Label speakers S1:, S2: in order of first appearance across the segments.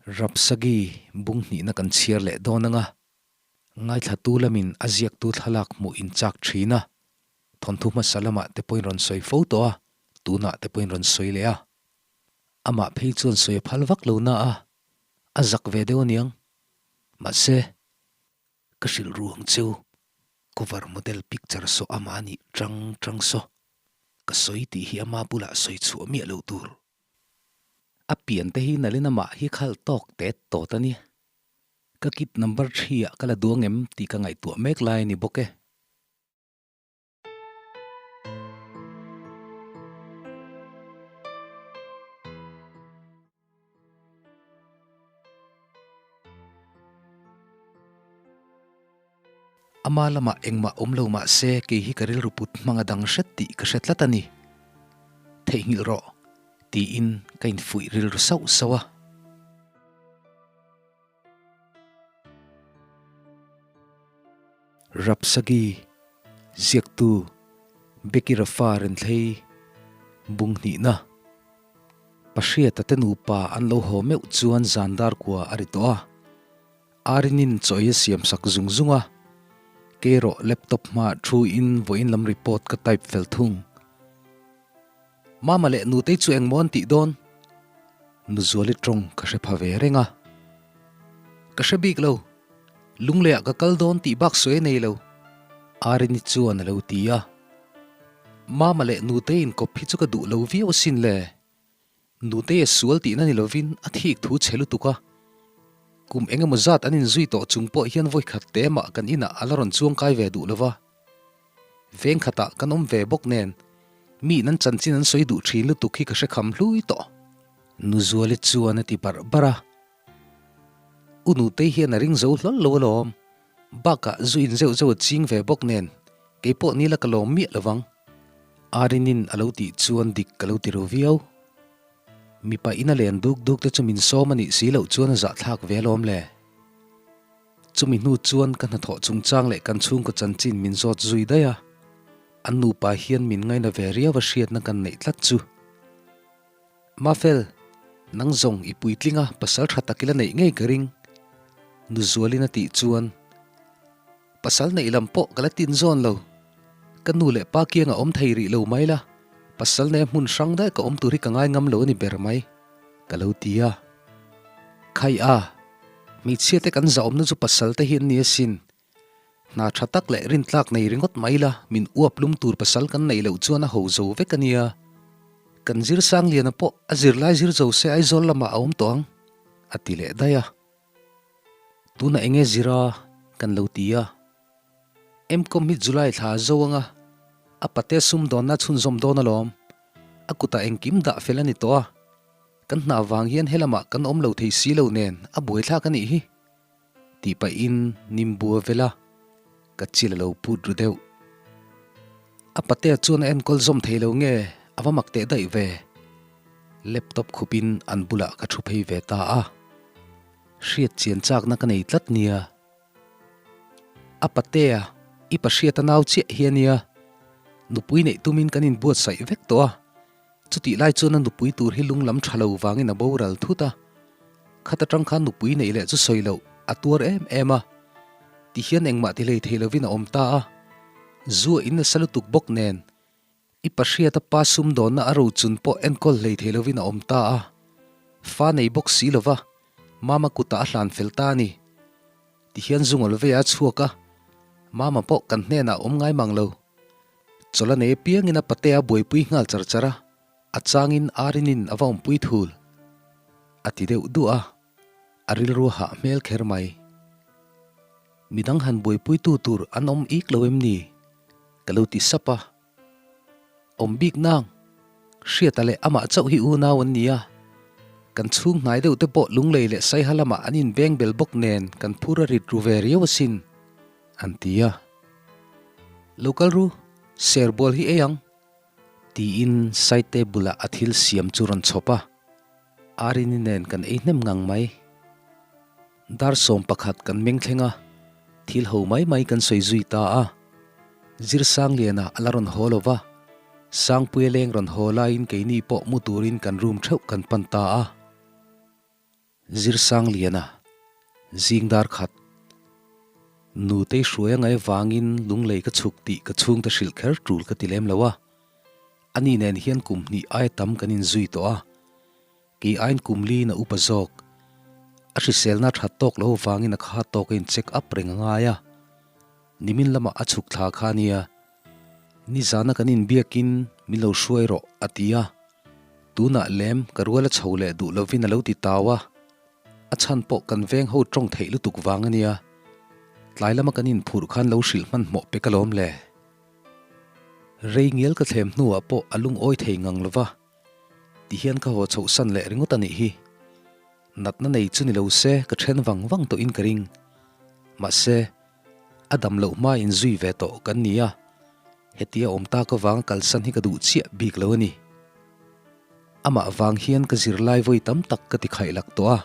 S1: Rapsagi bung hnihna kan chhiar leh dawn anga ngaithlatu lamin a ziaktu thlalak hmuh in chak thin a, thawnthu hmasa lamah te pawhin rawn sawi fo tawh a, tunah te pawhin rawn sawi leh a. Amah phei chuan sawi a phal vak lo na a, a zak ve deuh aniang. Mahse, ka hrilh ru ang cheu, cover model picture saw amah anih tang tang saw, ka sawi tih hi ama bulah sawi chhuah miah loh tur. A pian te hi nalin amah hi khal tawk tet tawt a ni. Ka kit number threeah ka la duang em tih ka ngaihtuah mek lai a ni bawk e. Ama lamah engmah awm lo mah se kei hi ka rilru put hmang a dang hret tih ka hre tlat a ni. Theihnghilh rawh, tiin ka infuih rilru sauh sauh a. Rapsagi, ziaktu, Becky Rafa Renthlei, bung hnihna. Pahriata te nupa an lo haw meuh chuan zan dar kua a ri tawh a. Arinin chawi a siam sak zung zung a, kei erawh laptop hmaah thu in vawiin lam report ka type fel thung. Mama leh Nutei chu engmaw an tih dawn? Nuzuali tawng ka hre pha ve reng a. Ka hre bik lo, Lungleiah ka kal dawn tih bak sawi a nei lo, Arini chuan a lo ti a. Mama leh Nutei inkawp hi chu ka duh lo viau asin le. Nutei a sual tihna ni lovin a thik thu chhe lutuk a, kum eng emaw zat an inzui tawh chung pawh hian vawikhat te mah kan inah a la rawn chuang kai ve duh lova. Veng khatah kan awm ve bawk nen miin an chanchin an sawi duh thin lutuk hi ka hre kham hlui tawh. Nuzuali chuan a ti barh barh a, U Nutei hian a ring zo hlawl lo alawm, bakah zu in zeuh zeuh a ching ve bawk nen keipawh nila ka lawm miah lovang. Arinin a lo tih chuan dik ka lo ti ru viau. Mipa ina len duk duk te chu min sawm a nih si loh chuan a zahthlak ve alawm le. Chumi hnu chuan ka hnathawh chungchang leh kan chhungkaw chanchin min zawt zui daih a, an nupa hian min ngaina ve riau a hriatna kan neih tlat chu. Mafel, nang zawng i puitling a pasal tha tak ila neih ngei ka ring, Nuzualin a tih chuan Pasal neih lam pawh ka la tin zawn lo. Ka nu leh pa kianga awm thei rih lo mai la, pasal nei hmun hrang daih ka awm tur hi ka ngai ngam lo a ni ber mai, ka lo ti a. Khai a, hmeichhia te kan zahawmna chu pasal te hi an ni asin. Hna tha tak leh rintlak nei ringawt mai la, min uap lum tur pasal kan neih loh chuan a ho zo vek a nia. Kan zir Sangliana pawh a zirlai zir zo se Aizawl lamah a awm tawh ang, a ti leh daih a. Tunah enge zira kan lo ti a, Mcom hi July thla a zo anga a pate sumdawnna chhunzawm dawn alawm, a kutah engkim dah fel a ni tawh a, kan hna vang hian helamah kan awm lo thei si lo nen a buaithlak a nih hi tih pahin Nimbua vela ka chil a lo put ru deuh. A patea chuan a enkawl zawm thei lo nge a va mak teh daih ve. Laptop khupin an bulah ka thu phei ve ta a, hriat chian chakna ka nei tlat nia. A patea, i pa hriat a nau chiah hi a nia. Nupui neih tumin kan inbuatsaih vek tawh a, chutih lai chuan a nupui tur hi lung lam tha lo vangin a boral thut a. Khat atang khan nupui neih leh chu sawi loh a tuar em em a, tihian engmah ti hlei thei lovin a awm ta a, zu a in nasa lutuk bawk nen I pahriata pa sumdawnna a rochun pawh enkawl hlei thei lovin a awm ta a, fa nei bawk si lova Mama kutah a hlan fel ta a ni. Tihian zungawl vei a chhuak a, Mama pawh kan hnenah a awm ngai mang lo. Chawlh a nei apiangin a patea buaipui nghal char char a, a changin Arinin a va awmpui thul. A ti deuh duah a, a rilru a hah hmel kher mai. Midang han buaipuitu tur an awm ik lo em ni? Ka lo ti sap a. Awm bik nang, Hriata leh amah chauh hi unau an ni a. Kan chhung hnai deuh te pawh Lunglei leh Saiha lamah an inbeng bel bawk nen kan phur a rit ru ve riau asin, an ti a. Lo kal ru, ser bual hi ei ang, tiin Saite bulah a thil siam chu rawn chhawp a. Arini nen kan ei hnem ngang mai. Dar 11 kan meng thleng a, thil ho mai mai kan sawi zui ta a. Zirsangliana a la rawn haw lo va, Sangpuia leng rawn haw laiin keini pawh mu turin kan room theuh kan pan ta a. Zirsangliana, zing dar khat. Nutei hruai a ngaih avangin lunglei ka chhuk tih ka chhungte hrilh kher tul ka ti lem lo a. Ani nen hian kum hnih aia tam kan inzui tawh a. Kei aiin kum liin a upa zawk. A hriselna that tawk lo avangin a kha tawk a in check up reng a ngai a. Nimin lamah a chhuk thla kha nia. Nizana kan inbiakin min lo hruai rawh a ti a. Tunah lem ka rual a chho leh duh lovin a lo ti tau a. A chhan pawh kan veng ho tawng theih lutuk vang a nia. Tlai lama kan inphurh khan lo hrilh hmanhmawh pe ka lawm le. Rei ngial ka thlem hnuah pawh a lungawi thei ngang lova. Ti hian ka haw chhoh san leh ringawt a nih hi. Natna nei chu ni lo se ka then vang vang tawhin ka ring. Mahse, a dam loh hma in zui ve tawh kan ni a, hetia awm tak avanga kalsan hi ka duh chiah bik lo a ni. Amah vang hian ka zirlai vawi tam tak ka ti khaih lak tawh a.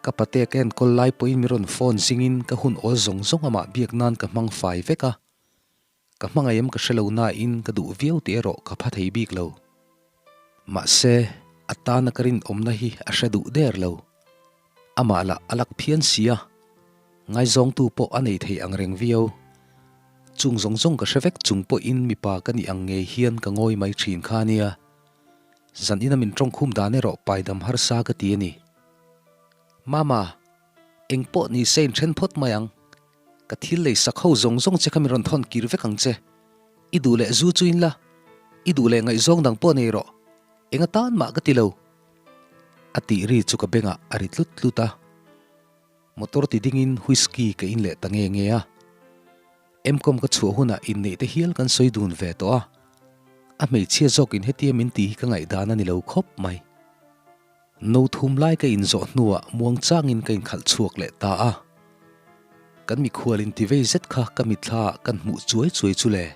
S1: Ka pate ka enkawl lai pawhin mi rawn phone zingin ka hun awl zawng zawng amah biak nan ka hmang fai vek a. Ka hmangaih em ka hre lo nain ka duh viau tih erawh ka pha thei bik lo. Mahse, a tana ka rinawmna hi a hre duh der lo. Amah lah a lak phian si a, ngaizawngtu pawh a nei thei ang reng viau. Chung zawng zawng ka hre vek chung pawhin mipa ka nih ang ngei hian ka ngawi mai thin kha ania. Zan ina min tawngkhum dan erawh paidam harsa ka ti a ni. Mama, eng pawh ni se inthen phawt mai ang. Ka thil lei sak ho zawng zawng che kha min rawn thawn kir vek ang che. I duh leh zu chu in la, i duh leh ngaihzawng dang pawh nei rawh. Eng atan mah ka ti lo. A tih ri chu ka bengah a ri tlut tlut a. Motor ti dingin whisky ka in leh ta nge nge a. Mcom ka chhuah hunah inneih te hial kan sawi dun ve tawh a. A hmeichhia zawkin hetia min ti hi ka ngaihdan a ni lo khawp mai. No thum lai ka inzawh hnuah muang changin ka inkhalh chhuak leh ta a. Kan mikhual intivei zet kha ka mitthla ah kan hmuh chuai chuai chu le.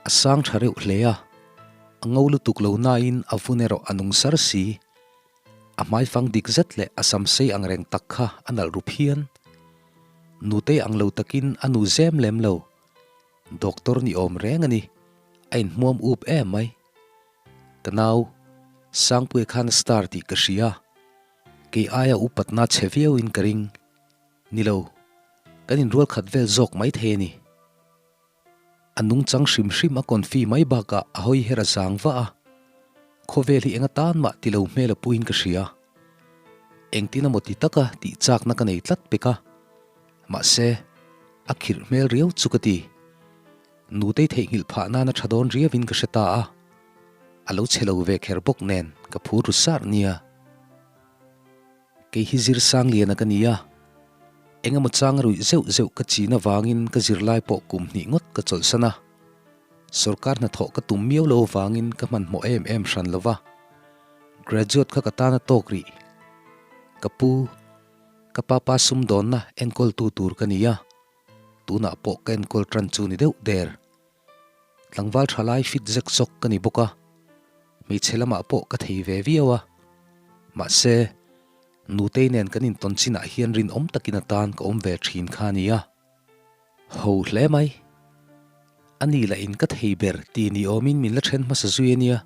S1: A sang tha reuh hle a, a ngo lutuk lo nain a vun erawh a nung sar si. A hmaifang dik zet leh a sam sei ang reng tak kha a nalh ru phian. Nutei ang lo takin a nu zem lem lo. Doctor ni awm reng a ni, a inhmuam up em mai. Ka nau, Sangpuia khan a star tih ka hria. Kei aia upatna chhe viauin ka ring. Ni lo, kan inrual khat vel zawk mai thei a ni. A nungchang hrim hrim a confi mai bakah a hawi her a zang vah a. Khawvel hi eng atan mah ti lo hmel a puiin ka hria. Engtin emaw ti taka tih chakna ka nei tlat pek a. Mahse, a khirh hmel riau chu ka ti. Nutei theihnghilh phah nana tha dawn riauin ka hre ta a, a lo che lo ve kher bawk nen ka phur ru sar nia. Kei hi Zirsangliana ka ni a, eng emaw chang a ruih zeuh zeuh ka chin avangin ka zirlai pawh kum hnih ngawt ka chawlhsan a, sawrkar hnathawh ka tum miau lo avangin ka hmanhmawh em em hran lo va, graduate kha ka tan a tawk rih. Ka pu, ka papa sumdawnna enkawltu tur ka ni a. Tunah pawh ka enkawl tan chu ni deuh der. Tlangval tha lai fit zek zawk ka ni bawk a, hmeichhe lamah pawh ka thei ve viau a. Mahse, Nutei nen kan intawn chinah hian rinawm takin atan ka awm ve thin kha a nia. Ho hle mai. A ni lah in ka thei ber ti ni awmin min la then hmasa zui a nia.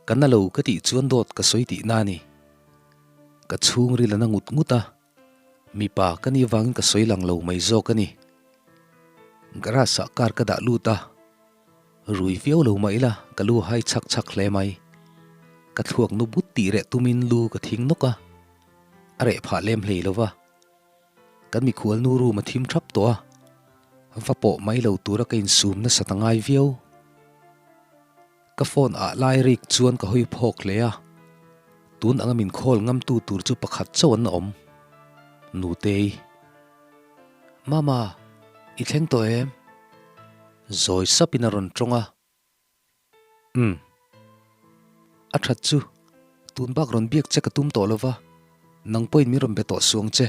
S1: Ka na lo ka tih chuan dawt ka sawi tihna a ni. Ka chhungril a na ngut ngut a. Mipa ka nih vangin ka sawi lang lo mai zawk a ni. Garage ah car ka dah lut a, rui viau lo mah ila ka lu hai chhak chhak hle mai. Ka thluak nu but tih reh tumin lu ka thing nawk a, a reh phah lem hlei lo va. Kan mikhual nu room a thim thap tawh a, va pawh mai lo tura ka insum nasat a ngai viau. Ka phone ah lai rik chuan ka hawi phawk hle a, tun anga min call ngamtu tur chu pakhat chauh an awm. Nutei. Mama, i thleng tawh em? Zawi sapin a rawn tawng a. Umm. A that chu, tun bak rawn biak che ka tum tawh lova, nang pawhin min rawn be tawh suang che.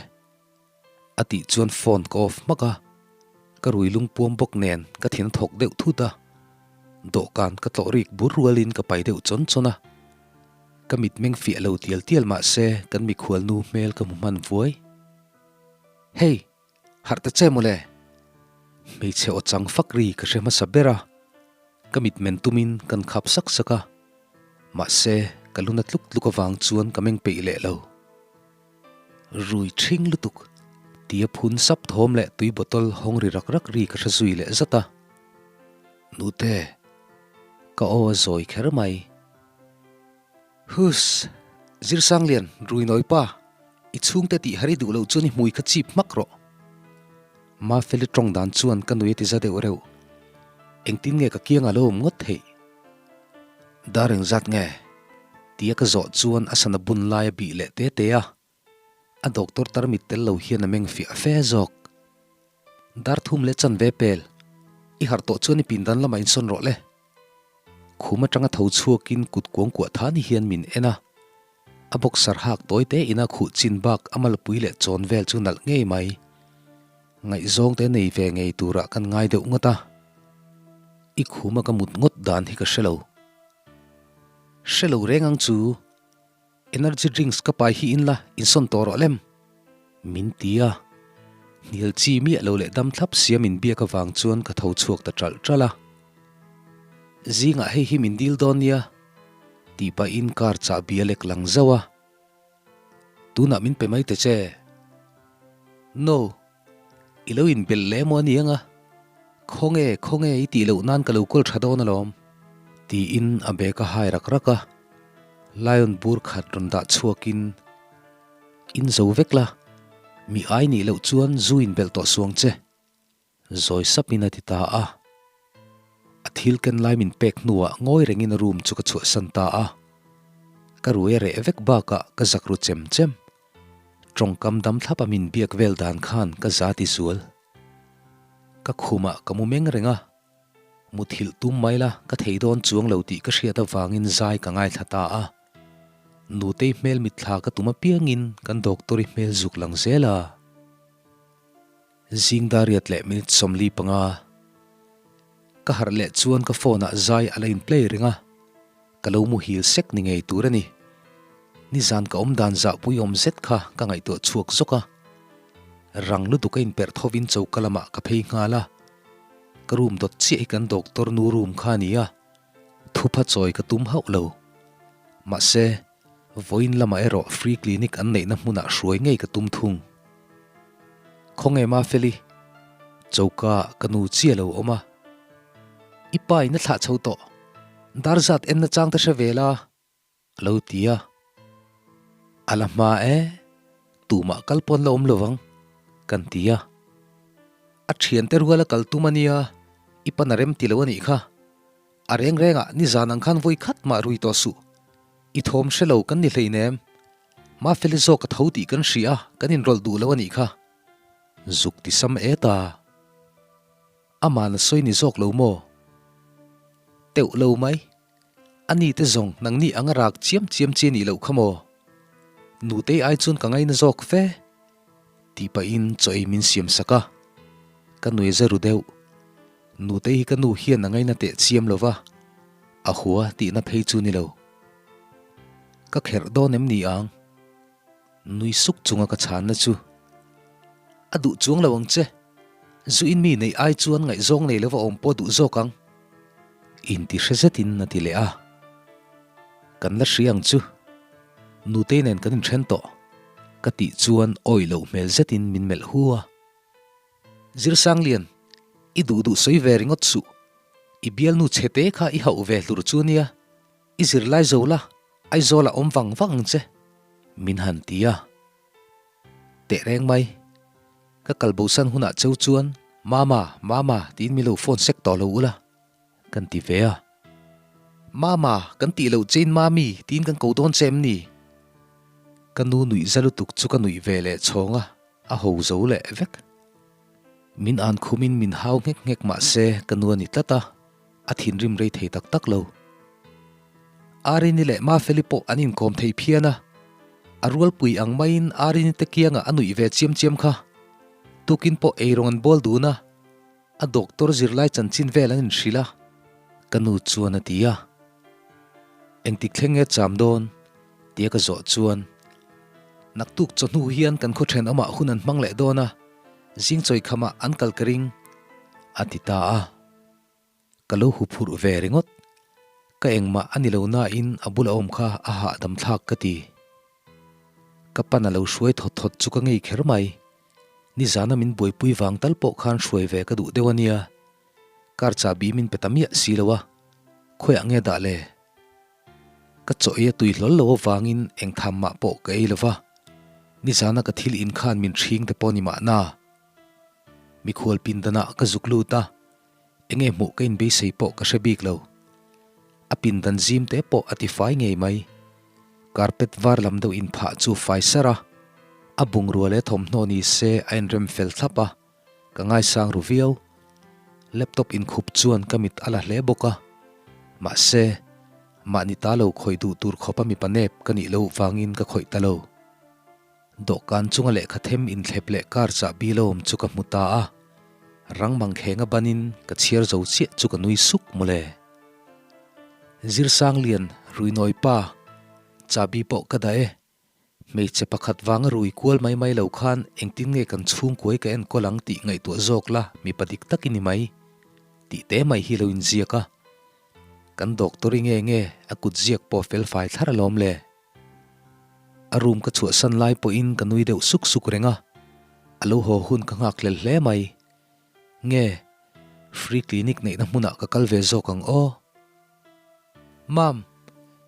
S1: A tih chuan phone ka off hmak a, ka rui lungpuam bawk nen ka thin a thawk deuh thut a, dawhkan ka tlawh rik bur rualin ka pai deuh chawn chawn a, ka mitmeng fiah lo tial tial mah se kan mikhual nu hmel ka hmu hman vuai. Hey! Harh ta che mawle! Hmeichhe aw chang fak ri ka hre hmasa ber a, ka mitmen tumin kan khap sak sak a, mahse ka luna tluk tluk avang chuan ka meng peih leh lo. Rui ṭhing lutuk! Tia phun sap thawm leh tui bottle hawng ri rak rak ri ka hre zui leh zat a. Nute, ka aw a zawi kher mai. Huss! Zirsanglian, rui nawi pa, i chhungte tih har i duh loh chuan i hmui kha chip hmak rawh. Mafeli tawng dan chuan ka nui a ti za deuh reuh. Engtin nge ka kiang a lo awm ngawt theih? Dar engzat nge? Tia ka zawh chuan a sana bun lai a bih leh te te a. A doctor tarmit tel lo hian a meng fiah fe zawk. Dar thum leh chanve pel, i harh tawh chuan i pindan lamah insawn rawh le. Khum atanga tho chhuakin kut kuang kuah tha ni hian min en a. A boxer hak tawi te ina khuh chin bak a malpui leh chawn vel chu nalh ngei mai. Ngaihzawng te nei ve ngei turah kan ngai deuh ngawt a. I khuma ka mut ngawt dan hi ka hre lo. Hre lo reng ang chu. Energy drinks ka pai hi in la insawn tawh rawh lem. Min ti a. Hnial chi miah lo leh dam thlap sia min biak avang chuan ka tho chhuak ta ṭalh ṭalh a. Zingah hei hi min dil dawn nia tih pahin car chahbi a lek lang zauh a. Tunah min pe mai ta che. No. I lo inbelh leh emaw a ni ang a, khawnge, khawnge i tih loh nan ka lo kawl tha dawn alawm. Tiin a bag a hai rak rak a, Lion bur khat rawn dah chhuakin, In zo vek la, mi ai nih loh chuan zu inbelh tawh suang che. Zawi sapin a ti ta a. A thil ken lai min pek hnuah ngawi rengin a room chu ka chhuahsan ta a. Ka rui a reh vek bakah ka zak ru chem chem. Tawngkam dam thlapa min biak vel dan khan ka za ti zual. Ka khumah ka mu meng reng a. Muthilh tum mai la ka thei dawn chuang lo tih ka hriat avangin zai ka ngaithla ta a. Nutei hmel mitthla ka tum apiangin kan doctor-i hmel zuk lang zel a. Zing dariat leh minute 45. Ka harh leh chuan ka phone ah zai a la in play reng a, ka lo muhil sek ni ngei tur a ni. Nizan ka awm dan zahpui awm zet kha ka ngaihtuah chhuak zawk a. Rang lutuk a inperh thovin choka lamah ka phei nghal a, ka room dawt chiah hi kan doctor nu room kha a ni a, thupha chawi ka tum hauh lo. Mahse, vawiin lamah erawh free clinic an neihna hmunah hruai ngei ka tum thung. Khawnge Mafeli? Choka ka nu chiah lo awm a. I pa in a thlah chho tawh. Dar zat en nachang te hre ve la, a lo ti a. A la hma e, tumah kal pawn la awm lo vang, kan ti a. A thiante ruala kal tum a nia, i pan a rem ti lo a nih kha. A reng rengah nizan ang khan vawi khat mah rui tawh suh. I thawm hre lo kan ni hleinem. Mafeli zawk a tho tih kan hria a, kan inrawlh duh lo a nih kha. Zuk ti sam e ta. Aman a sawi ni zawk lo maw? Teuh lo mai. A ni te zawng nangni anga rak chiam chiam chi a nih loh kha maw? Nutei ai chuan ka ngaina zawk fe. Tih pahin chaw ei min siam sak a, ka nui za ru deuh. Nutei hi ka nu hian a ngaina teh chiam lo va, a hua tihna phei chu ni lo. Ka kherh dawn em ni ang? Nui suk chunga ka chhanna chu, A duh chuang lo ang che. Zu in mi neih ai chuan ngaihzawng nei lova awm pawh duh zawk ang. Inti hre zetin a ti leh a. Kan la hria ang chu. Nutei nen kan inthen tawh. Ka tih chuan awih loh hmel zetin min melh hu a. Zirsanglian, i duh duh sawi ve ringawt suh. I bialnu chhete kha i hauh ve hlur chu nia. I zirlai zo la, Aizawlah awm vang vang ang che. Min han ti a. Teh reng mai. Ka kal bosan hunah cheu chuan, Mama, Mama tiin min lo phone sek tawh lo ula. Kan ti ve a. Mama, kan tih loh chein Mami tiin kan ko dawn che em ni? Ka nu nuih za lutuk chu ka nuih ve leh chhawng a, a ho zo leh vek. Min an khumin min hau nghek nghek mah se ka nu a ni tlat a, a thinrim rei thei tak tak lo. Arini leh Mafeli pawh an inkawm thei phian a, a rualpui ang maiin Arini te kiangah a nuih ve chiam chiam kha. Tukin pawh eirawng an bawl dun a. A doctor zirlai chanchin vel an inhrilh a, ka nu chuan a ti a. Engtik thleng nge cham dawn? tia ka zawh chuan, Naktuk chawhnu hian kan khaw thenawmah hun an hmang leh dawn a, zing chawi khamah an kal ka ring, a ti ta a. Ka lo huphurh ve ringawt. Ka engmah a ni lo nain a bula awm kha a hahdam thlak ka ti. Ka pan a lo hruai thawt thawt chu ka ngei kher mai. Nizana min buaipui vang tal pawh khan hruai ve ka duh deuh a nia. Car chahbi min pe ta miah si lo a, khawiah nge dah le? Ka chaw ei a tui hlawl lo avangin eng tham mah pawh ka ei lo va, nizana ka thil in khan min hring te pawh ni mahna. Mikhual pindanah ka zuk lut a, enge hmuh ka inbeisei pawh ka hre bik lo. A pindan zim te pawh a tifai ngei mai. Carpet var lam deuh inphah chu fai sar a, a bungrua leh thawmhnaw ni se a inrem fel thlap a. Ka ngaisang ru viau. Laptop inkhup chuan ka mit a la hle bawk a. Mahse, mahni ta lo khawih duh tur khawpa mipa nep ka nih loh vangin ka khawih ta lo. Dawhkan chunga lehkha them inthlep leh kar chahbi lo awm chu ka hmu ta a. Rang mangkhenga banin ka chhiar zo chiah chu ka nui suk mawle. Zirsanglian, Ruinawi pa, chahbi pawh ka dah e. Hmeichhe pakhat vanga rui kual mai mai lo khan engtin nge kan chhungkuai ka enkawl ang tih ngaihtuah zawk la mipa dik tak i ni mai tih te mai hi lo inziak a. Kan doctor i nge nge a kut ziak pawh fel fai thlar alawm le. A room ka chhuahsan lai pawhin ka nui deuh suk suk reng a, a lo haw hun ka nghak hlel hle mai. Nge free clinic neihna hmunah ka kal ve zawk ang aw. Mam,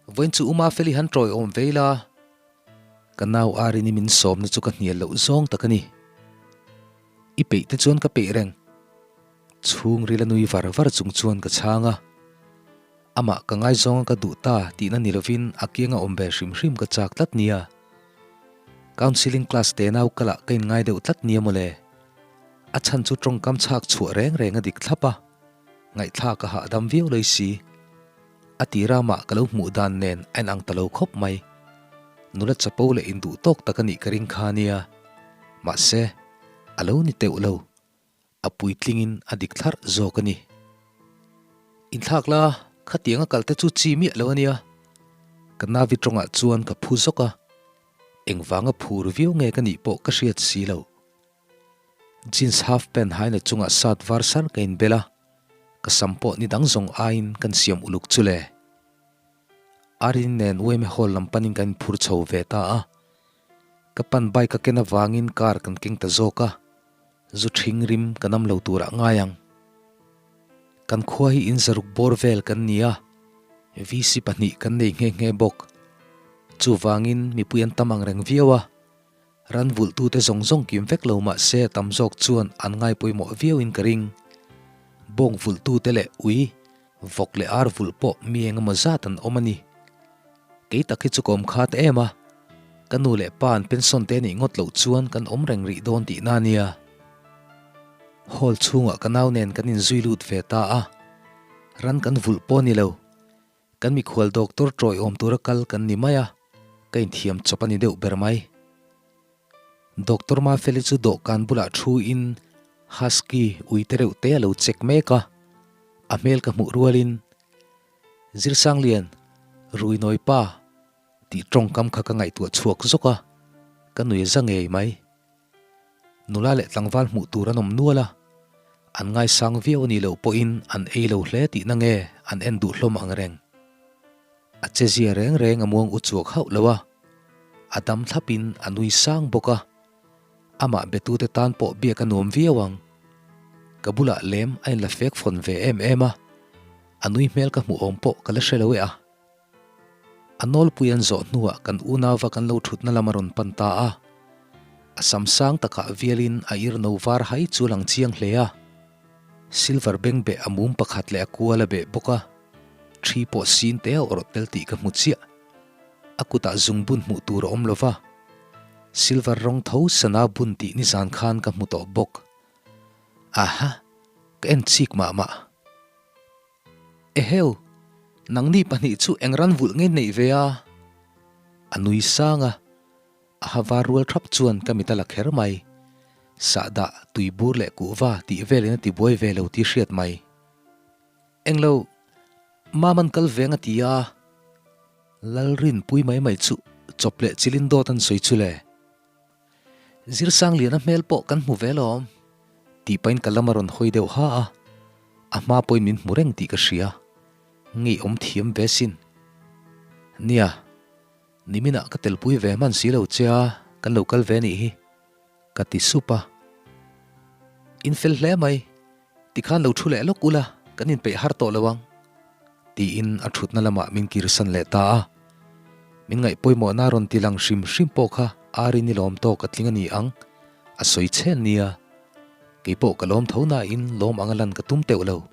S1: vawiin chu Uma Feli han tawi awm ve ila. Ka nau Arini min sawmna chu ka hnial loh zawng tak a ni. I peih te chuan ka peih reng. Chhungril a nui var var chung chuan ka chhang a. Amah ka ngaizawng a ka duh ta tihna ni lovin a kianga awm ve hrim hrim ka chak tlat nia. Counselling class te nau kalah ka inngai deuh tlat nia mawle. A chhan chu tawngkam chhak chhuah reng reng a dik thlap a. Ngaihthlak a hahdam viau lei si. A ti ramah ka lo hmuh dan nen a inang ta lo khawp mai. Nula chapo leh induh tawk tak a nih ka ring kha nia. Mahse, a lo ni teuh lo. A puitlingin a dik thlarh zawk a ni. Inthlak la, khatiang a kal te chu chi miah lo a nia. Ka navi tawngah chuan ka phu zawk a. Engvanga phur viau nge ka nih pawh ka hriat si lo. Jeans half pant haina chungah shirt var sar ka inbel a, ka sam pawh ni dang zawng aiin kan siam uluk chu le. Arin nen Ueme Hall lam panin kan inphur chho ve ta a, ka pan bike a ken avangin car kan keng ta zawk a, zu ṭhing rim ka nam lo turah ngai ang. Kan khua hi in zaruk bawr vel kan ni a, VC pahnih kan nei nghe nghe bawk. Chuvangin mipui an tam ang reng viau a, Ran vulhtute zawng zawng kim vek lo mah se tam zawk chuan an ngai pawimawh viauin ka ring. Bawng vulhtute leh ui, vawk leh ar vulh pawh mi eng emaw zat an awm a ni. Kei tak hi chu ka awm khat em a, ka nu leh pa an pension te nih ngawt loh chuan kan awm reng rih dawn tihna a nia. Hall chhungah ka nau nen kan inzui lut ve ta a, ran kan vulh pawh a ni lo. Kan mikhual doctor tawi awm tura kal kan ni mai a, ka inthiam chawp a ni deuh ber mai. Doctor Mafeli chu dawhkan bulah thu in Husky ui te reuh te a lo check mek a, a hmel ka hmuh rualin, Zirsanglian, rui nawi pa, tih tawngkam kha ka ngaihtuah chhuak zawk a, ka nui za ngei mai. Nula leh tlangval hmuh tur an awm nual a, an ngaisang viau a nih loh pawhin an ei lo hle tihna nge an en duh hlawm ang reng. A chezia reng reng a muang u chuak hauh lo a, a dam thlapin a nui sang bawk a, amah betute tan pawh biak a nuam viau ang. Ka bulah lem a inla fek fawn ve em em a, a nui hmel ka hmuh awm pawh ka la hre lo e a. A nawlpui an zawh hnuah kan unauva kan lo thutna lam a rawn pan ta a. A sam sang takah vialin a ir no var hai chu lang chiang hle a. Silver bengbeh a mum pakhat leh a kual a beh bawk a. Thi pawh sin te a awrh tel tih ka hmu chiah. A kutah zungbun hmuh tur a awm lo va. Silver rawng tho sana bun tih nizan khan ka hmu tawh bawk. Aha! Ka en chik mah mah. Eheu! Nangni pahnih chu eng ran vulh nge neih ve a? A nui sang a, a ha var rual thap chuan ka mit a la kher mai. Sahdah, tuibur leh kuhva tih velin a ti buai ve lo tih hriat mai. Englo, Maman kal veng a ti a. Lalrinpui mai mai chu chawp leh chilin dawt an sawi chu le. Zirsangliana hmel pawh kan hmu ve lawm. Tih pahin ka lam a rawn hawi deuh ha a, a hma pawhin min hmu reng tih ka hria. Ngeiawm thiam ve sin. Nia. Niminah ka telpui ve hman si lo che a, kan lo kal ve nih hi, ka ti sup a. In fel hle mai, tikhan lo thu leh lawk ula, kan inpeih har tawh lo ang, tiin a thutna lamah min kirsan leh ta a. Min ngaih pawimawhna rawn ti lang hrim hrim pawh kha Arin i lawm tawk a tling a ni ang, a sawi chhen nia. Keipawh ka lawm tho nain lawm anga lan ka tum teuh lo.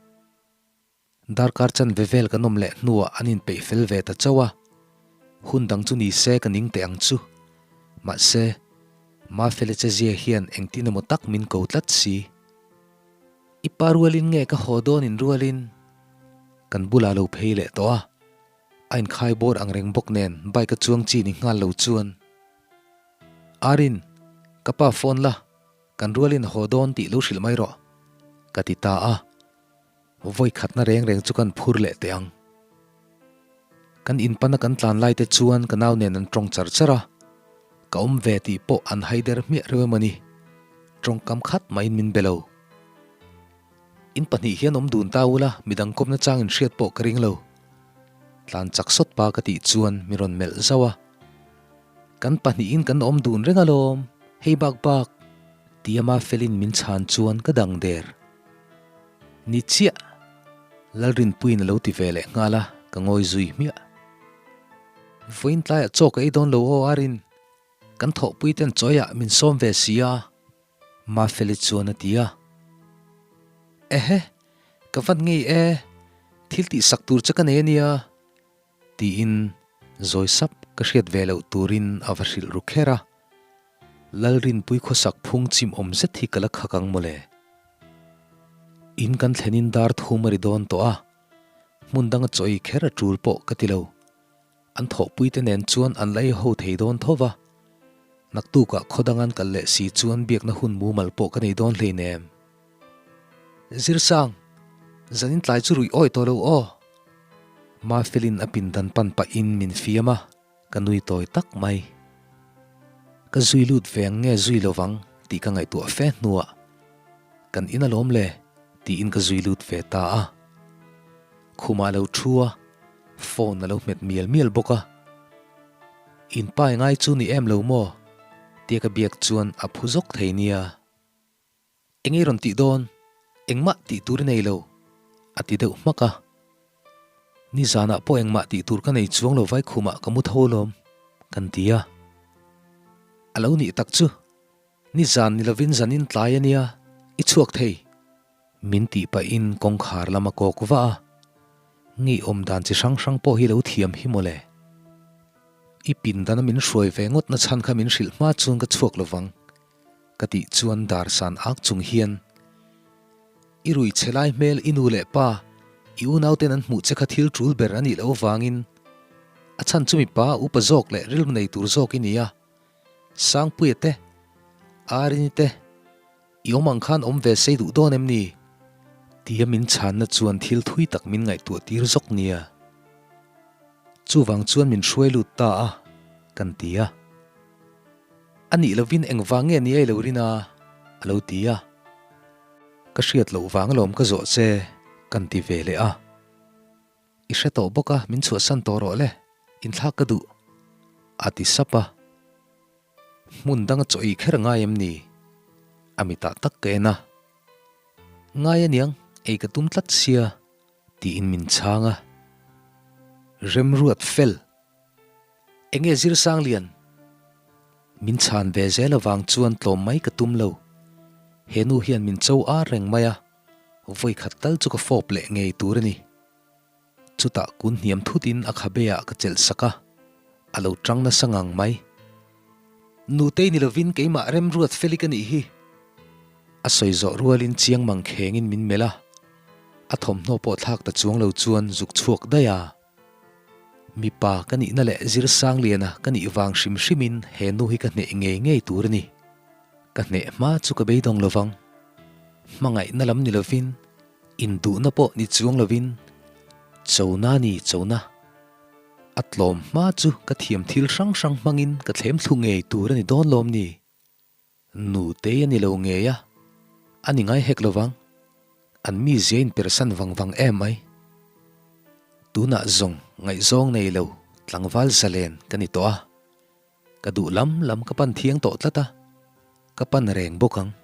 S1: Darkar chanve vel kan awm leh hnuah an inpeih fel ve ta chauh a, hun dang chu ni se ka ning teh ang chu. Mahse, Mafele chezia hian engtin emaw tak min ko tlat si. I pa rualin nge ka haw dawn in rualin? Kan bulah lo phei leh tawh a, a inkhai bawr ang reng bawk nen bike a chuang chi ni nghal lo chuan. Arin, ka pa phone la, kan rualin a haw dawn tih lo hrilh mai rawh, ka ti ta a. Vawi khatna reng reng chu kan phur leh teh ang. Kan inpana kan tlan lai te chuan ka nau nen an tawng char char a, ka awm ve tih pawh an hai der hmiah reuh em a ni. Tawngkam khat mahin min be lo. In pahnih hian awm dun ta ula midang kawmna chang in hriat pawh ka ring lo. Tlan chak sawt pa ka tih chuan mi rawn melh zauh a. Kan pahnihin kan awm dun reng alawm, hei bak bak, tia Mafelin min chhan chuan ka dang der. Ni chiah! Lalrinpuiin a lo ti ve leh nghal a, ka ngawi zui hmiah. Vawiin tlaiah chaw ka ei dawn lo aw Arin, kan thawhpui ten chawiah min sawm ve si a, Mafeli chuan a ti a. Ehe, ka vat ngei e, thil tihsak tur che ka nei a nia, tiin zawi sap ka hriat ve loh turin a va hrilh ru kher a. Lalrinpui khawsak phung chim awm zet hi ka la khak ang mawle. In kan thlenin dar thum a ri dawn tawh a, hmun danga chawi kher a tul pawh ka ti lo. An thawhpui te nen chuan an la ei ho thei dawn tho va, naktukah khaw dang an kal leh si chuan biakna hun mumal pawh ka nei dawn hleinem. Zirsang, zanin tlai chu ruih awi tawh lo aw. Mafelin a pindan pan pahin min fiam a. Ka nui tawi tak mai. Ka zui lut ve ang nge zui lo vang tih ka ngaihtuah fe hnuah kan in alawm le tiin ka zui lut ve ta a. Khumah a lo thu a, phone a lo hmet mial mial bawk a. In pai ngai chu ni em lo maw? tia ka biak chuan a phu zawk thei nia. Eng ei rawn tih dawn? Engmah tih tur i nei lo, a ti deuh hmak a. Nizanah pawh engmah tih tur ka nei chuang lo vai khumah ka mu tho alawm, kan ti a. A lo nih tak chu, nizan ni lovin zanin tlai a nia, i chhuak thei. Min tih pahin kawngkhar lam a kawk vah a. Ngeiawm dan chi hrang hrang pawh hi lo thiam hi mawle. I pindana min hruai ve ngawt na chhan kha min hrilh hma chuan ka chhuak lovang. Ka tih chuan dar san ak chung hian, I rui chhe lai hmel i nu leh pa, i unauten an hmuh che kha thil tul ber a nih loh avangin a chhan chu mipa upa zawk leh rilru nei tur zawk i ni a, Sangpuia te, Arini te, i awm ang khan awm ve sei duh dawn em ni? Tia min chhanna chuan thil thui tak min ngaihtuah tir zawk nia. Chuvang chuan min hruai lut ta a, kan ti a. A nih lovin engvang nge ni ei lo rin a? a lo ti a. Ka hriat loh vang alawm ka zawh che, kan ti ve leh a. I hre tawh bawk a, min chhuahsan tawh rawh le, inthlak ka duh, a ti sap a. Hmun danga chaw ei kher ngai em ni? A mitah tak ka en a. Ngai aniang, ei ka tum tlat sia, tiin min chhang a. Remruat fel. Enge Zirsanglian? Min chhan ve zel avang chuan tlawm mai ka tum lo. He nu hian min cho ar reng mai a, vawi khat tal chu ka fawp leh ngei tur a ni. Chutah kun hniam thutin a khabe ah ka chelh sak a, a lo tang nasa ngang mai. Nutei ni lovin keimah remruat feli ka nih hi. A sawi zawh rualin chiang mang khengin min melh a, a thawmhnaw pawh thlak ta chuang lo chuan zuk chhuak daih a. Mipa ka nihna leh Zirsangliana ka nih vang hrim hrimin he nu hi ka hneh ngei ngei tur a ni. Ka hneh hma chu ka beidawng lovang. Hmangaihna lam ni lovin, induhna pawh ni chuang lovin, chona ni chona. A tlawm hma chu ka thiam thil hrang hrang hmangin ka thlem thlu ngei tur a ni dawn lawm ni? Nutei a ni lo ngei a, a ni ngai hek lovang. An mizia in persan vang vang em mai. Tunah zawng ngaihzawng nei lo. Tlangval zalen ka ni tawh a, ka duh lam lam ka pan thiang tawh tlat a, ka pan reng bawk ang.